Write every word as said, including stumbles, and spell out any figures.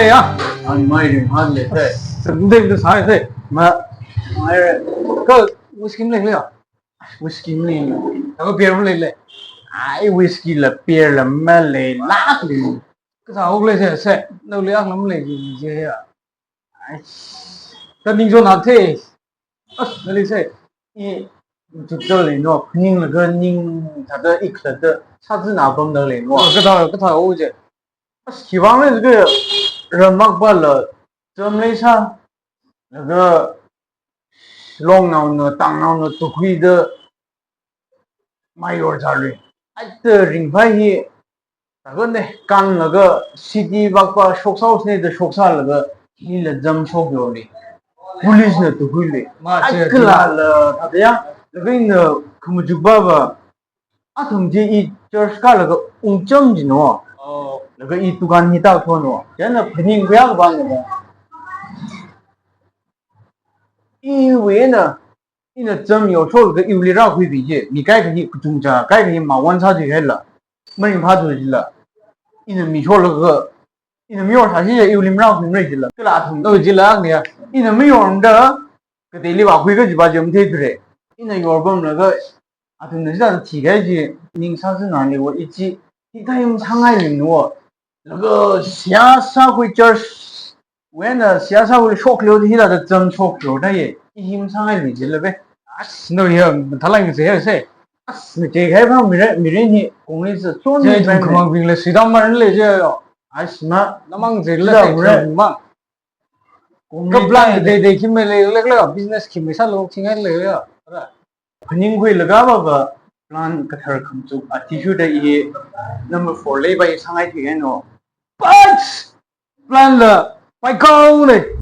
Ya. Ang mai ring hak le te. Sāda sāi te. Ma. Mai re. Ka whisky maleile ya? Whisky maleile. Ka beer maleile. Ai, whisky la beer la maleilak le. Kathā hok le se, se. Nao le ang lam le ji ji ya. Ai. Ka ning jo na te. As, nali se. I, tutal le no, ninglaga ning thāda ikhada, sāzina bamda le no. Kathā, kathā hok je. As, khiwuivang le ke, ramakpa la, cham leisā, laga, longnaona, tangnaona, tukhuida, mayor zalui. Aita ringphai hi, taga ne, kanlaga, city vakpa, shoksā haosa ne da shoksālaga, hila jam shok yoli. Police na tukhuili. Ma, ai, che, kala che. La, thāda ya, laga ina khamachukpa va, athum chi i church kālaga ungcham ji no. Oh. Laga i dukan hi tātho no. Chieina phaning khuiya kaba no. Iwui eina, ina cham yo sholaga iwuili rākhuipi je. Mi kaikha hi kachungcha, kaikha hi mawon sā ji haila. Maringphā tu jila. Ina mi sholaga, ina mayor sāsi je iwuili marākhuimara jila. Kala athum. Oh, jila ang ya. Ina mayor da, kateili vākhui kajipa je matheithura. Ina yor pamlaga, athumna sāda thikahai chi, ning sāzina le wo, i chi, hithāda masāngai le no. Laga siyasa khui church, wui eina siyasa khui shok le wo, hithāda cham shok le wo da ye, i hi masāngai le jila be. As, no ya, thalai ngi se ya se. As, na che khai pha mire, mire ni, kong ni se, son je ni jung ben. Khamang bing le, sidam mar le je yo. As, ma. Namang je le, jila se, mure. Mang. Kong ni ka plan tai de de khimei le, le, le, business khimei sālo, thingai le, ya. Ra. Phaningkhuilaga va va plan kathar khamachuk athishurda i number four leiva i sāngai thikahai no. But plan la paikao ne.